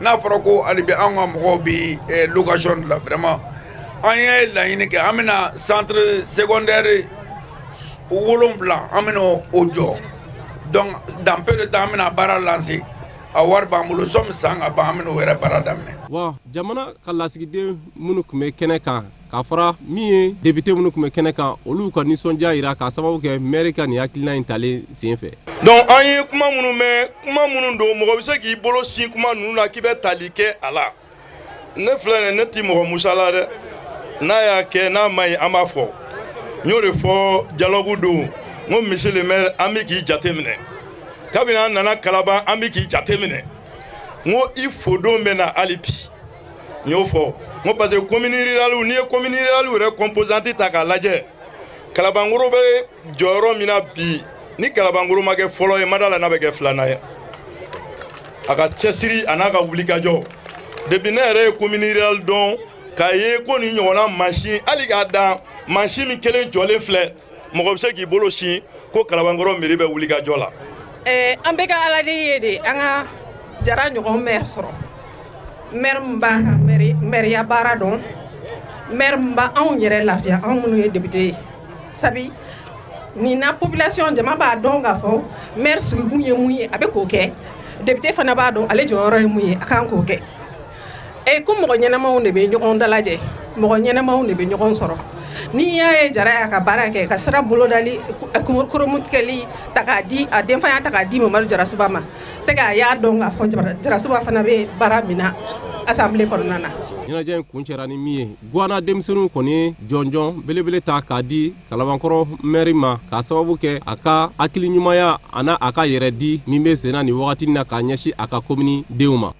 N'a fɔra ko hali bi anw ka mɔgɔw bɛ location de la, vraiment an ye laɲini kɛ, an bɛna centre secondaire 7, an bɛna o jɔ. Donc dans peu de temps, an bɛna baara lancer. A wari b'an bolo, sɔmi san ka ban, an bɛna o yɛrɛ baara daminɛ. Wa jamana ka lasigiden minnu tun bɛ kɛnɛ kan, k'a fɔra min ye député minnu tun bɛ kɛnɛ kan, olu ka nisɔndiya jira k'a sababu kɛ mɛri ka nin hakilina in talen sen fɛ. Donc an ye kuma minnu mɛn, kuma minnu don, mɔgɔ bɛ se k'i bolo sin kuma ninnu na k'i bɛ tali kɛ a la. Ne filɛ nin, ne ti mɔgɔ musala dɛ. N'a y'a kɛ n'a ma ɲi, an b'a fɔ. N y'o de fɔ dialogue don, n ko monsieur le maire, an bɛ k'i jate minɛ kabini an nana Kalaban, an bɛ k'i jate minɛ. N ko i fodon bɛ na hali bi. N y'o fɔ, n ko parce que commune rurale, n'i ye commune rurale yɛrɛ composante ta k'a lajɛ, Kalabankɔrɔ bɛ jɔyɔrɔ min na bi, ni Kalabankɔrɔ ma kɛ fɔlɔ ye, ma da la n'a bɛ kɛ filanan ye. A ka cɛsiri a n'a ka wulikajɔ, depuis ne yɛrɛ ye commune rurale dɔn, k'a ye ko nin ɲɔgɔnna mansin, hali k'a dan mansin min kelen jɔlen filɛ, mɔgɔ bɛ se k'i bolo sin ko Kalabankɔrɔ mairie bɛ wulikajɔ la. An bɛ ka Ala deli ye de, an ka Jara ɲɔgɔn maire sɔrɔ, maire min b'a ka maire baara dɔn, maire min b'a anw yɛrɛ lafiya, anw minnu ye député ye. Sabi nin na, population jama b'a dɔn k'a fɔ maire sigikun ye mun ye, a bɛ k'o kɛ. Député fana b'a dɔn ale jɔyɔrɔ ye mun ye, a kan k'o kɛ. E ko mɔgɔ ɲɛnamaw de bɛ ɲɔgɔn dalajɛ, mɔgɔ ɲɛnamaw de bɛ ɲɔgɔn sɔrɔ. N'i y'a ye Jara y'a ka baara kɛ ka sira bolodali koromu tigɛli ta k'a di a denfaya ta k'a di Mamadu Jarasuba ma, c'est que a y'a dɔn k'a fɔ Jarasuba fana bɛ baara min na assemblée kɔnɔna na. Ɲɛnajɛ in kuncɛra ni min ye, Guwana denmisɛnninw kɔni ye jɔnjɔn belebele ta k'a di Kalabankɔrɔ mɛri ma, k'a sababu kɛ a ka hakili ɲumanya ani a ka yɛrɛ di min bɛ senna nin wagati na k'a ɲɛsin a ka komini denw ma.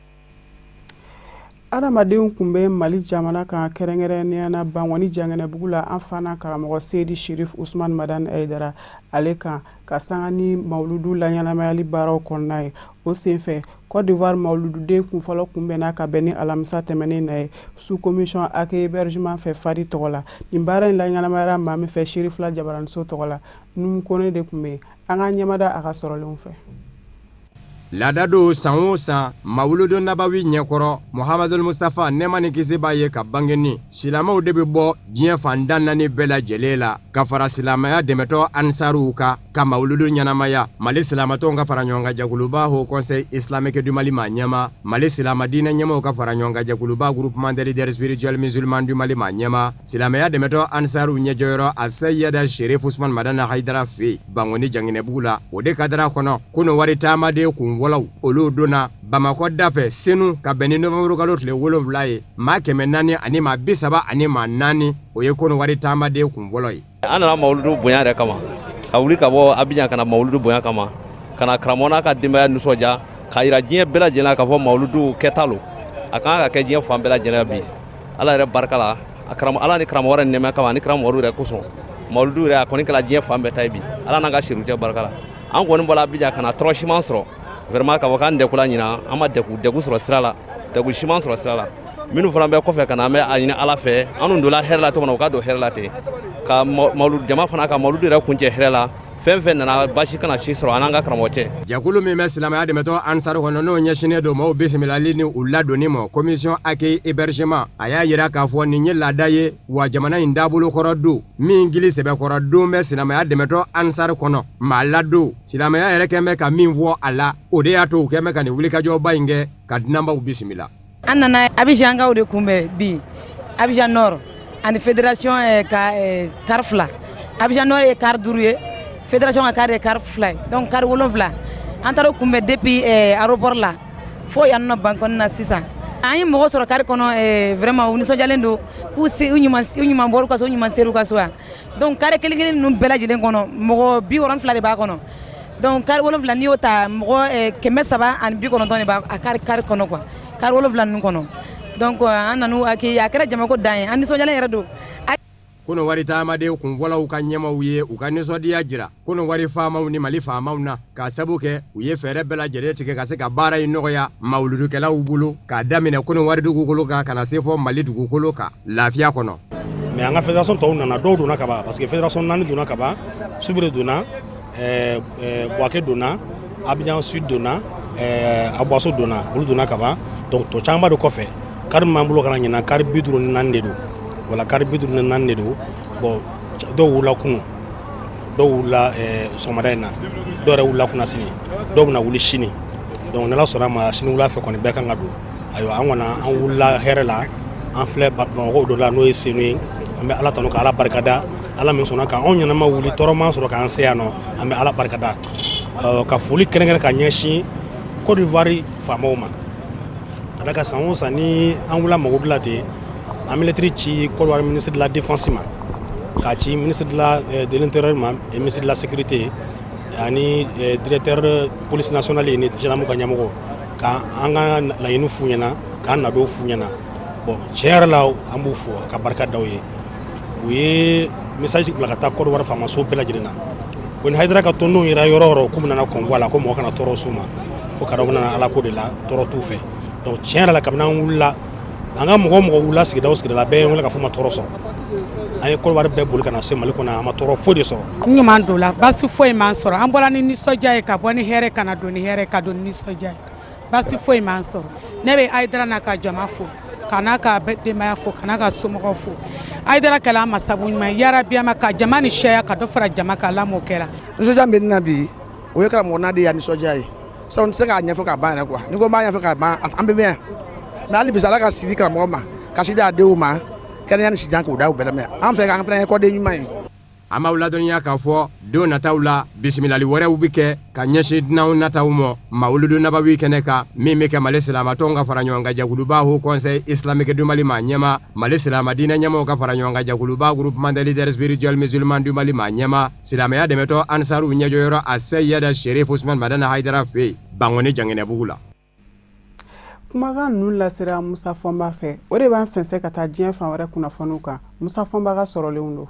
Adamadenw tun bɛ Mali jamana kan, kɛrɛnkɛrɛnnenya na Bankɔni Janginɛbugu la, an fana karamɔgɔ Seyidi Sherif Usman Madani Hayidara ale kan ka sanga ni mawuludu laɲɛnamayali baaraw kɔnɔna ye. O senfɛ, Côte d'Ivoire mawulududen kunfɔlɔ kunbɛnna ka bɛn ni alamisa tɛmɛnen na ye, sous commission accueil hébergement fɛ FADI tɔgɔ la. Nin baara in laɲɛnamayara maa min fɛ, Serifila Jabaraniso tɔgɔ la, Numu Kone de tun bɛ yen. An ka ɲɛmada a ka sɔrɔlenw fɛ. Laada don san o san mawuludu nabawi ɲɛkɔrɔ, Muhamadul Mustafa, nɛɛma ni kisi b'a ye, ka bangeni, silamɛw de bɛ bɔ diɲɛ fan tan naani bɛɛ lajɛlen la ka fara silamɛya dɛmɛtɔn ansaruw kan ka mawuludu ɲɛnamaya. Mali silamatɔnw ka fara ɲɔgɔn kan jɛkuluba Haut Conseil islamique du Mali maa ɲɛma, Mali silama diinɛ ɲɛmaaw ka fara ɲɔgɔn kan jɛkuluba Groupement des leaders spirituels musulmans du Mali maa ɲɛma, silamɛya dɛmɛtɔn ansaruw ɲɛjɔyɔrɔ Asayida Sherif Usman Madani Hayidara fɛ yen Bankɔni Janginɛbugu la, o de kadara kɔnɔ Kɔnɔwari taamaden kunfɔlɔw, olu donna Bamakɔ dafɛ Senu ka bɛn ni nowanburukalo tile 7 ye, maa 400 ani maa 34, o ye Kɔnɔwari taamaden kunfɔlɔ ye. An nana mawuludu bonya yɛrɛ kama, ka wuli ka bɔ Abijan ka na mawuludu bonya kama, ka na karamɔgɔ n'a ka denbaya nisɔndiya, k'a yira diɲɛ bɛɛ lajɛlen na k'a fɔ mawuludu kɛta lo, a kan ka kɛ diɲɛ fan bɛɛ lajɛlen bi. Ala yɛrɛ barika la, a karamɔgɔ, Ala ni karamɔgɔ yɛrɛ nɛɛma kama ani karamɔgɔ yɛrɛ kosɔn, mawuludu yɛrɛ a kɔni kɛra diɲɛ fan bɛɛ ta ye bi, Ala n'an ka siricɛ barika la. An kɔni bɔra Abijan ka na, tɔɔrɔ si m'an sɔrɔ vraiment k'a fɔ k'an dɛkula ɲinan, an ma degun sɔrɔ sira la, degun si m'an sɔrɔ sira la. Minnu fana bɛ kɔfɛ ka na, an bɛ a ɲini Ala fɛ, an dun donna hɛrɛ la cogo min na, u ka don hɛrɛ la ten, ka mawuludu jama fana ka mawuludu yɛrɛ kuncɛ hɛrɛ la. Fɛn fɛn nana, basi kana si sɔrɔ an n'an ka karamɔgɔ cɛ. Jɛkulu min bɛ silamɛya dɛmɛtɔn ansaru kɔnɔ, n'o ɲɛsinnen don maaw bisimilali ni u ladonni ma, commission accueil hébergement, a y'a jira k'a fɔ nin ye laada ye, wa jamana in taabolo kɔrɔ don min gili sɛbɛkɔrɔ don bɛ silamɛya dɛmɛtɔn ansaru kɔnɔ. Maa ladon silamɛya yɛrɛ kɛn bɛ ka min fɔ a la, o de y'a to u kɛn bɛ ka nin wulikajɔba in kɛ. ka dunanbaw bisimila. An nana Abijankaw de kunbɛn bi, Abijan Nord ani fédération ka car 2. Abijan Nord ye car 5 ye, fédération ka car ye car 2 ye, donc car 7. An taara kunbɛn depuis aéroport la fo yan nɔ Bankɔni na sisan. An ye mɔgɔ sɔrɔ car kɔnɔ, vraiment u nisɔndiyalen don k'u u ɲuman bɔr'u ka so, u ɲuman ser'u ka so yan. Donc car kelen kelen ninnu bɛɛ lajɛlen kɔnɔ, mɔgɔ 62 de b'a kɔnɔ. Donc car 7, n'i y'o ta, mɔgɔ 390 de b'a a car kɔnɔ quoi, car 7 ninnu kɔnɔ. Donc an nan'u accueillir, a kɛra jamako dan ye, an nisɔndiyalen yɛrɛ don. Kɔnɔwari taamaden kunfɔlɔw ka ɲɛmaw ye u ka nisɔndiya jira Kɔnɔwari faamaw ni Mali faamaw na, k'a sabu kɛ u ye fɛɛrɛ bɛɛ lajɛlen tigɛ ka se ka baara in nɔgɔya mawuludukɛlaw bolo, k'a daminɛ Kɔnɔwari dugukolo kan ka na se fɔ Mali dugukolo kan lafiya kɔnɔ. Mais an ka fédération tɔw nana, dɔw donna ka ban, parce que fédération 4 donna ka ban. Subure donna, Buwake donna, Abidjan Sud donna, Aboisso donna, olu donna ka ban. Donc tɔ camanba de kɔfɛ. Car min b'an bolo ka na ɲinan, car 54 de don. Voilà, car 54 de don. Bon, dɔw wulila kunun, dɔw wulila sɔgɔmada in na, dɔw yɛrɛ wulila kunasini, dɔw bɛna wuli sini. Donc n'Ala sɔnna a ma, sini wula fɛ kɔni, bɛɛ kan ka don. Ayiwa, an kɔni an wulila hɛrɛ la, an filɛ Bamakɔ dɔ la, n'o ye Senu ye. An bɛ Ala tanu ka Ala barikada, Ala min sɔnna ka anw ɲɛnama wuli, tɔɔrɔ ma sɔrɔ k'an se yan nɔ. An bɛ Ala barikada ka foli kɛrɛnkɛrɛn ka ɲɛsin Côte d'Ivoire faamaw ma, ka da ka san o san ni an wulila mawuludu la ten, an bɛ lettre ci Côte d'Ivoire ministre de la défense ma, k'a ci ministre de l'intérieur ma et ministre de la sécurité ani directeur police nationale ni gendarme ka ɲɛmɔgɔ, ka an ka laɲini f'u ɲɛna, k'an nadon f'u ɲɛna. Bon, tiɲɛ yɛrɛ la, an b'u fo ka barika da u ye. U ye message bila ka taa Côte d'Ivoire faamaso bɛɛ lajɛlen na ko ni Hayidara ka tɔndenw yera yɔrɔ o yɔrɔ, k'u bɛna convoi la, ko mɔgɔ kana tɔɔrɔ s'u ma, ko ka da u bɛna Ala ko de la, tɔɔrɔ t'u fɛ. Donc tiɲɛ yɛrɛ la, kabini an wulila, an ka mɔgɔ o mɔgɔ wulila sigida o sigida la, bɛɛ ye wele k'a fɔ ma tɔɔrɔ sɔrɔ. An ye Côte d'Ivoire bɛɛ boli ka na se Mali kɔnɔ, an ma tɔɔrɔ foyi de sɔrɔ. N ɲuman don la, basi foyi m'an sɔrɔ. An bɔra ni nisɔndiya ye, ka bɔ ni hɛrɛ, ka na don ni hɛrɛ, ka don ni nisɔndiya ye, basi foyi m'an sɔrɔ. Ne bɛ Hayidara n'a ka jama fo, ka n'a ka denbaya fo, ka n'a ka somɔgɔw fo. Hayidara kɛla an ma sabu ɲuman ye, yarabi ma ka jama ni sɛya ka dɔ fara jama kan, Ala m'o kɛra. Nisɔndiya min bɛ ne na bi, o ye karamɔgɔ n'a de ya nisɔndiya ye. Sabu n tɛ se k'a ɲɛfɔ ka ban yɛrɛ quoi. Ni ko n b'a ɲɛfɔ ka ban, an bɛ mɛn. Mais hali bisa, Ala ka si di karamɔgɔ ma, ka si di a denw ma, kɛnɛya ni sijan k'o da u bɛɛ la. Mais an fɛ, k'an fana ye kɔden ɲuman ye. An b'aw ladɔnniya k'a fɔ don nataw la, bisimilali wɛrɛw bɛ kɛ ka ɲɛsin dunanw nataw ma mawuludu nabawi kɛnɛ kan, min bɛ kɛ Mali silamatɔnw ka fara ɲɔgɔn kan jɛkuluba Haut Conseil islamique du Mali maa ɲɛma, Mali silama diinɛ ɲɛmaaw ka fara ɲɔgɔn kan jɛkuluba Groupement des leaders spirituels musulmans du Mali maa ɲɛma, silamɛya dɛmɛtɔn Ansaru ɲɛjɔyɔrɔ Aseyida Sherif Usman Madani Hayidara fɛ yen Bankɔni Janginɛbugu la. Kumakan ninnu lasera Musa Fɔnba fɛ. O de b'an sɛnsɛn ka taa diɲɛ fan wɛrɛ kunnafoniw kan. Musa Fɔnba ka sɔrɔlenw don.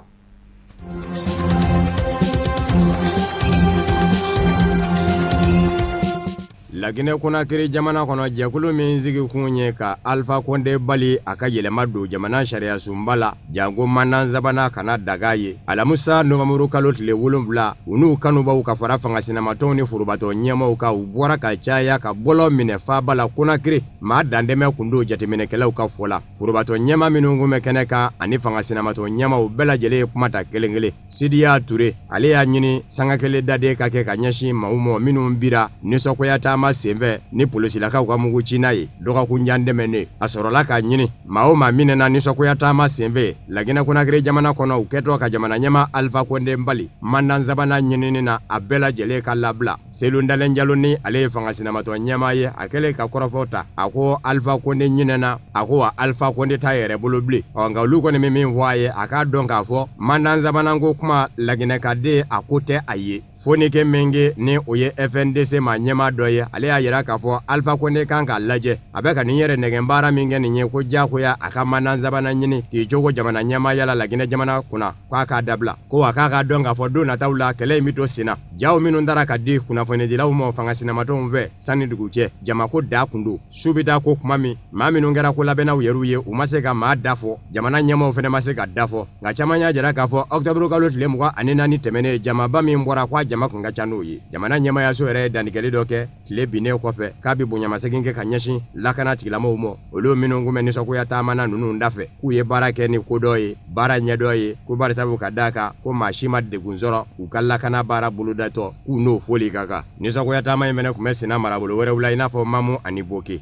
Laginɛ Konakiri jamana kɔnɔ, jɛkulu min sigikun ye ka Alpha Condé bali a ka yɛlɛma don jamana sariyasunba la, janko mandat sabanan kana daga ye, alamisa nowanburu kalo tile 7, u n'u kanubaw ka fara fanga sinamatɔnw ni forobatɔn ɲɛmaaw kan, u bɔra ka caya ka bɔlɔ minɛ faaba la Konakiri. Maa dantɛmɛ kun don jateminɛkɛlaw ka fɔ la. Forobatɔn ɲɛmaa minnu kun bɛ kɛnɛ kan ani fanga sinamatɔn ɲɛmaaw bɛɛ lajɛlen ye kuma ta kelen kelen. Sidiya Ture, ale y'a ɲini sanga kelen daden ka kɛ ka ɲɛsin maaw ma minnu bira nisɔngoya taama senfɛ ni polisilakaw ka mugu cinna ye dɔgɔkun jan tɛmɛnen. A sɔrɔla k'a ɲini maa o maa minɛna nisɔngoya taama senfɛ Laginɛ Konakiri jamana kɔnɔ, u kɛtɔ ka jamana ɲɛmaa Alpha Condé bali mandat sabanan ɲinini na, a bɛɛ lajɛlen ka labila. Selu Dalen Jalo, ni ale ye fanga sinamatɔn ɲɛmaa ye, a kɛlen ka kɔrɔfɔ ta, a ko Alpha Condé ɲinɛna, a ko wa Alpha Condé t'a yɛrɛ bolo bilen. Ɔ nka olu kɔni bɛ min fɔ a ye, a k'a dɔn k'a fɔ mandat sabanan ko kuma Laginɛkaden a ko tɛ a ye. Fonike Menge, ni o ye FNDC maa ɲɛmaa dɔ ye, ale y'a jira k'a fɔ Alpha Condé kan k'a lajɛ a bɛ ka nin yɛrɛ nɛgɛn baara min kɛ nin ye, ko diyagoya a ka mandat sabanan ɲini k'i cogo jamana ɲɛmaaya la Laginɛ jamana kunna, k'a k'a dabila. Ko wa k'a k'a dɔn k'a fɔ don nataw la kɛlɛ in bɛ to senna. Jaw minnu tara ka di kunnafonidilaw ma fanga sinamatɔnw fɛ sanni dugu cɛ, jamako da kun don. Su bɛ taa ko kuma min, maa minnu kɛra ko labɛnnaw yɛrɛw ye, u ma se ka maa da fɔ, jamana ɲɛmaaw fana ma se ka da fɔ. Nka caman y'a jira k'a fɔ ɔkutɔburu kalo tile 24 tɛmɛnen, jamaba min bɔra, k'a jama kun ka ca n'o ye. Jamana ɲɛmaayaso yɛrɛ ye dantigɛli dɔ kɛ tile binnen kɔfɛ k'a bɛ bonyamasegin kɛ ka ɲɛsin lakana tigilamɔgɔw ma, olu minnu kun bɛ nisɔngoya taamana ninnu dafɛ, k'u ye baara kɛ ni kodɔn ye, baara ɲɛdɔn ye, ko barisabu ka d'a kan ko maa si ma degun sɔrɔ u ka lakana baara bolodatɔ, k'u n'o foli ka kan. Nisɔngoya taama in fana tun bɛ senna marabolo wɛrɛw la, i n'a fɔ Mamu ani Boke.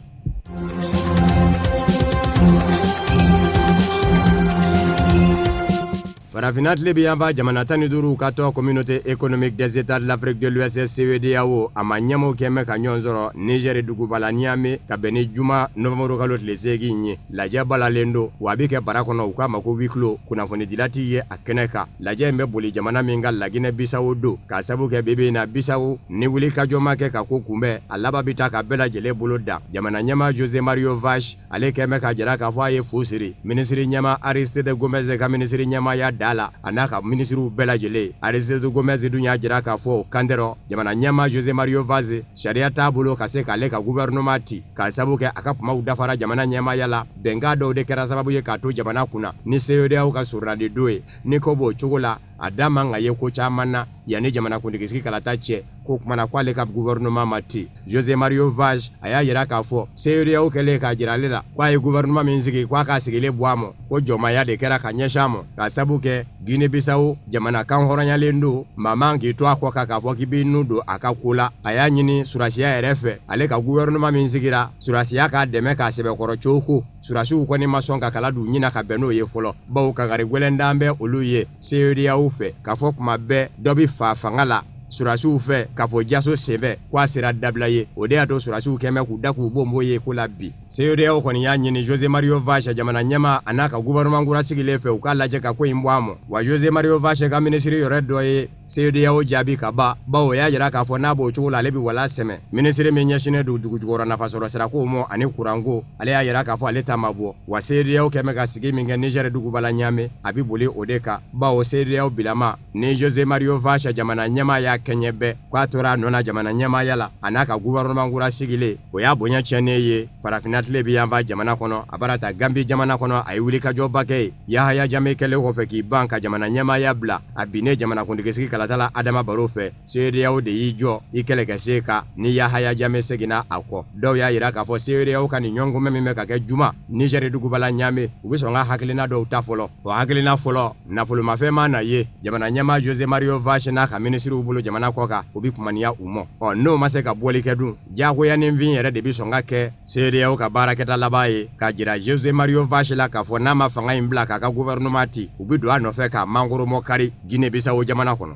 Farafinna tilebinyanfan jamana 15 ka tɔn Communauté économique des États de l'Afrique de l'Ouest CEDEAO a maa ɲɛmaaw kɛn bɛ ka ɲɔgɔn sɔrɔ Niger duguba la Niamey ka bɛn ni juma novembre kalo tile 8 ye. Lajɛ balalen don wa a bɛ kɛ bara kɔnɔ u k'a ma ko huis clos kunnafonidila tɛ ye a kɛnɛ kan. Lajɛ in bɛ boli jamana min kan Laginɛ Bisawo don k'a sabu kɛ bi bi in na Bisawo ni wulikajɔ ma kɛ ka ko kunbɛn a laban bɛ taa ka bɛɛ lajɛlen bolo dan. Jamana ɲɛmaa Jose Mario Vaz ale kɛn bɛ k'a jira k'a fɔ a ye fu siri minisiri ɲɛmaa Aristide Gomes ka minisiri ɲɛmaaya da la a n'a ka minisiriw bɛɛ lajɛlen. Aristide Gomes dun y'a jira k'a fɔ o kan tɛ rɔ jamana ɲɛmaa Jose Mario Vaz sariya t'a bolo ka se k'ale ka gouvernement ci k'a sabu kɛ a ka kumaw dafara jamana ɲɛmaaya la. Bɛnkan dɔw de kɛra sababu ye k'a to jamana kunna ni CEDEAO ka soronadon ye. Ni ko b'o cogo la a da man ka ye ko caman na yanni jamanakuntigisigi kalata cɛ k'o kuma na k'ale ka gouvernement ma ci. Jose Mario Vaz a y'a jira k'a fɔ CEDEAO kɛlen k'a jira ale la k'a ye gouvernement min sigi k'a k'a sigilen bɔ a ma ko jɔnmaya de kɛra ka ɲɛsin a ma k'a sabu kɛ Guinée Bissau jamana kan hɔrɔnyalen don maa man k'i to a kɔ kan k'a fɔ k'i b'i nun don a ka ko la. A y'a ɲini surasiya yɛrɛ fɛ ale ka gouvernement min sigira surasiya k'a dɛmɛ k'a sɛbɛkɔrɔ cogo. Surasiw kɔni ma sɔn ka kala don ɲin na ka bɛn n'o ye fɔlɔ bawo kangari gɛlɛn dan bɛ olu ye CEDEAO fɛ k'a fɔ kuma bɛɛ dɔ bɛ fa fanga la surasiw fɛ k'a fɔ jaso senfɛ k'a sera dabila ye. O de y'a to surasiw kɛn bɛ k'u da k'u bonbon ye ko la bi. CEDEAO kɔni y'a ɲini Jose Mario Vaz jamana ɲɛmaa a n'a ka gouvernement kura sigilen fɛ u k'a lajɛ ka ko in bɔ a ma. Wa Jose Mario Vaz ka minisiri yɛrɛ dɔ ye CEDEAO jaabi ka ban bawo o y'a jira k'a fɔ n'a b'o cogo la ale bɛ wala sɛmɛ. Minisiri min ɲɛsinnen don dugujukɔrɔ nafasɔrɔ sirako ma ani kuranko, ale y'a jira k'a fɔ ale ta ma bɔ. Wa CEDEAO kɛn bɛ ka sigi min kɛ Niger duguba la Niamey, a bɛ boli o de kan bawo CEDEAO bilama ni Jose Mario Vaz jamana ɲɛmaa y'a kɛɲɛ bɛɛ k'a tora a nɔ na jamana ɲɛmaaya la a n'a ka gouvernement kura sigilen, o y'a bonya tiɲɛnen ye farafinna tilebinyanfan jamana kɔnɔ. A bara ta Gambie jamana kɔnɔ, a ye wulikajɔba kɛ yen. Yahaya Jammeh kɛlen kɔfɛ k'i ban ka jamana ɲɛmaaya bila a binnen jamanakuntigisigi kalata la Adama Barrow fɛ, CEDEAO de y'i jɔ i kɛlɛkɛsen kan ni Yahaya Jammeh seginna a kɔ. Dɔw y'a jira k'a fɔ CEDEAO ka nin ɲɔgɔnkunbɛn min bɛ ka kɛ juma Niger duguba la Niamey, u bɛ sɔn ka hakilina dɔw ta fɔlɔ. O hakilina fɔlɔ, nafolomafɛn ma na ye jamana ɲɛmaa Jose Mario Vaz n'a ka minisiriw bolo jamana kɔ kan, o bɛ kumaniya u ma. Ɔ n'o ma se ka bɔli kɛ dun, diyagoya ni fin yɛrɛ de bɛ sɔn ka kɛ CEDEAO ka baarakɛta laban ye k'a jira Jose Mario Vaz la k'a fɔ n'a ma fanga in bila k'a ka gouvernement ci, u bɛ don a nɔfɛ k'a mangoromɔ kari Guinée Bissau jamana kɔnɔ.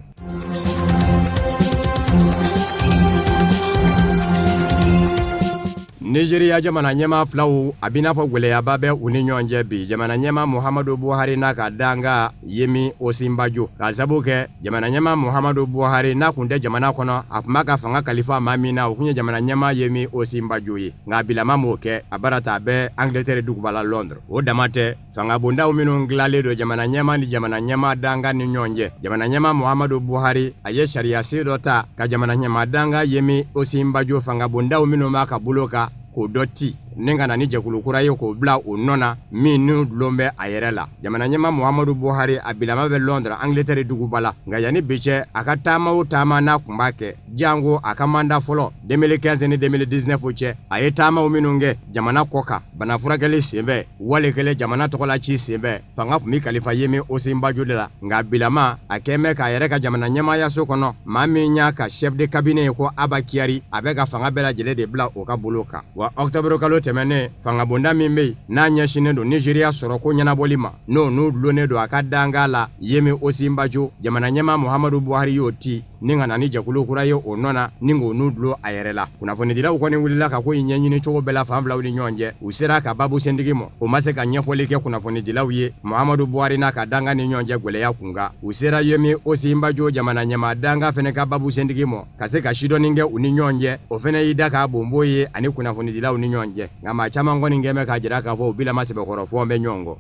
Nigeria jamana ɲɛmaa filaw a b'i n'a fɔ gɛlɛyaba bɛ u ni ɲɔgɔn cɛ bi. Jamana ɲɛmaa Muhammadu Buhari n'a ka dankan Yemi Osinbajo, k'a sabu kɛ jamana ɲɛmaa Muhammadu Buhari n'a kun tɛ jamana kɔnɔ, a tun b'a ka fanga kalifa maa min na, o tun ye jamana ɲɛmaa Yemi Osinbajo ye, nka a bilama m'o kɛ, a bara ta a bɛ Angleterre duguba la Londres. O dama tɛ, fangabondaw minnu dilanlen don jamana ɲɛmaa ni jamana ɲɛmaa dankan ni ɲɔgɔn cɛ, jamana ɲɛmaa Muhammadu Buhari a ye sariyasen dɔ ta ka jamana ɲɛmaa dankan Yemi Osinbajo fangabondaw minnu b'a ka bolo kan k'o dɔ ci ni ka na ni jɛkulu kura ye k'o bila o nɔ na min n'u dulon bɛ a yɛrɛ la. Jamana ɲɛmaa Muhammadu Buhari a bilama bɛ Londres, Angleterre duguba la, nka yanni bi cɛ a ka taama o taama n'a tun b'a kɛ, janko a ka mandat fɔlɔ 2015 ni 2019 cɛ, a ye taamaw minnu kɛ jamana kɔ kan bana furakɛli senfɛ, wali kelen jamana tɔgɔla ci senfɛ, fanga tun bɛ kalifa Yemi Osinbajo de la. Nka bilama a kɛn bɛ k'a yɛrɛ ka jamana ɲɛmaayaso kɔnɔ maa min y'a ka chef de cabinet ye ko Abba Kyari, a bɛ ka fanga bɛɛ lajɛlen de bila o ka bolo kan. Wa octobre kalo tɛmɛnen, fangabonda min bɛ yen n'a ɲɛsinnen don Nigeria sɔrɔko ɲɛnabɔli ma, n'o n'u dulonnen don a ka dankan la Yemi Osinbajo, jamana ɲɛmaa Muhammadu Buhari y'o ci ni ka na ni jɛkulu kura ye o nɔ na ni k'o n'u dulon a yɛrɛ la. Kunnafonidilaw kɔni wulila ka ko in ɲɛɲini cogo bɛɛ la fan filaw ni ɲɔgɔn cɛ. U sera ka babu sentigi ma, o ma se ka ɲɛfɔli kɛ kunnafonidilaw ye Muhammadu Buhari n'a ka dankan ni ɲɔgɔn cɛ gɛlɛya kunkan. U sera Yemi Osinbajo jamana ɲɛmaa dankan fana ka babu sentigi ma ka se ka sidɔnni kɛ u ni ɲɔgɔn cɛ. O fana y'i da k'a bonbon ye ani kunnafonidilaw ni ɲɔgɔn cɛ. Nka maa caman kɔni kɛn bɛ k'a jira k'a fɔ u bilama sɛbɛkɔrɔ fɔ bɛ ɲɔgɔn kɔ.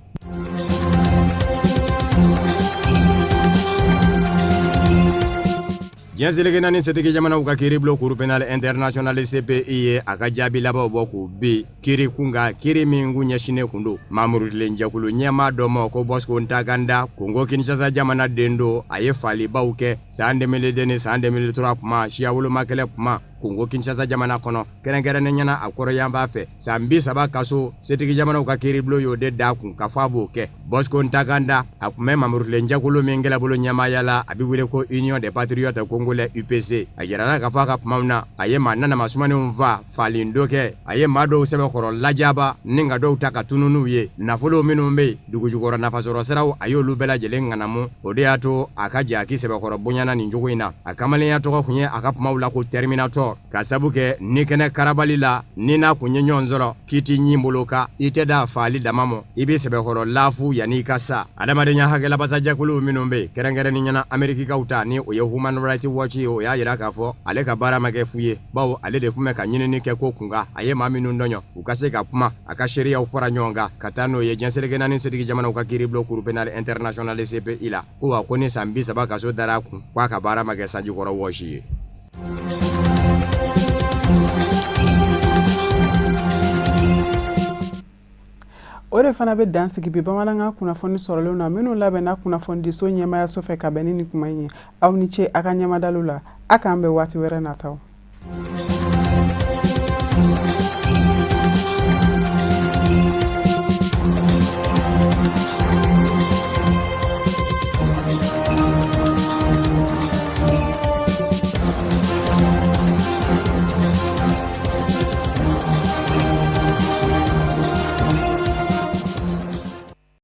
Diɲɛ seleke naani setigi jamanaw ka kiiribulon Cour pénale internationale CPI ye a ka jaabi labanw bɔ k'u bin kiiri kunkan, kiiri min kun ɲɛsinnen kun don maa murutilen jɛkulu ɲɛmaa dɔ ma ko Bosco Ntaganda, Kongo Kinshasa jamana den don. A ye faalibaw kɛ san 2002 ni san 2003 kuma, siya woloma kɛlɛ kuma. Kongo Kinshasa jamana kɔnɔ, kɛrɛnkɛrɛnnenya na a kɔrɔyanfan fɛ. San 30 kaso, setigi jamanaw ka kiiribulon y'o de d'a kun k'a fɔ a b'o kɛ. Bosco Ntaganda, a tun bɛ mamurutilenjɛkulu min kɛlɛbolo ɲɛmaaya la, a bɛ wele ko Union des patriotes congolais UPC. A jirala k'a fɔ a ka kumaw na, a ye maa nanama sumanenw faa, faali dɔ kɛ, a ye maa dɔw sɛbɛkɔrɔ lajaba ni ka dɔw ta ka tunun n'u ye. Nafolo minnu bɛ yen, dugujukɔrɔ nafasɔrɔ siraw, a y'olu bɛɛ lajɛlen ŋanamu. O de y'a to a ka jalaki sɛbɛkɔrɔ bonyana nin cogo in na. A kamalenya tɔgɔ tun ye a ka kumaw la ko Terminator, ka sabu kɛ ni kɛnɛ karabali la, ni n'a kun ye ɲɔgɔn sɔrɔ k'i t'i ɲin bolo kan, i tɛ da faali dama mɔ, i bɛ sɛbɛkɔrɔ lafu yanni i ka sa. Adamadenya hakɛ labasajɛkuluw minnu bɛ yen, kɛrɛnkɛrɛnnenya na Amerikikaw ta, ni o ye Human Rights Watch ye, o y'a jira k'a fɔ ale ka baara ma kɛ fu ye, bawo ale de tun bɛ ka ɲinini kɛ ko kunkan, a ye maa minnu tɔɲɔ, u ka se ka kuma, a ka seereyaw fara ɲɔgɔn kan ka taa n'o ye diɲɛ seleke naani setigi jamanaw ka kiiribulon Cour pénale internationale CPI la. Ko wa ko ni san 30 kaso dara a kun, k'a ka baara ma kɛ sanjikɔrɔ wɔsi ye. O de fana bɛ dan sigi bi bamanankan kunnafoni sɔrɔlenw na minnu labɛnna kunnafonidiso ɲɛmaayaso fɛ ka bɛn ni nin kuma in ye. Aw ni ce a ka ɲɛmadaliw la. A k'an bɛn waati wɛrɛ nataw.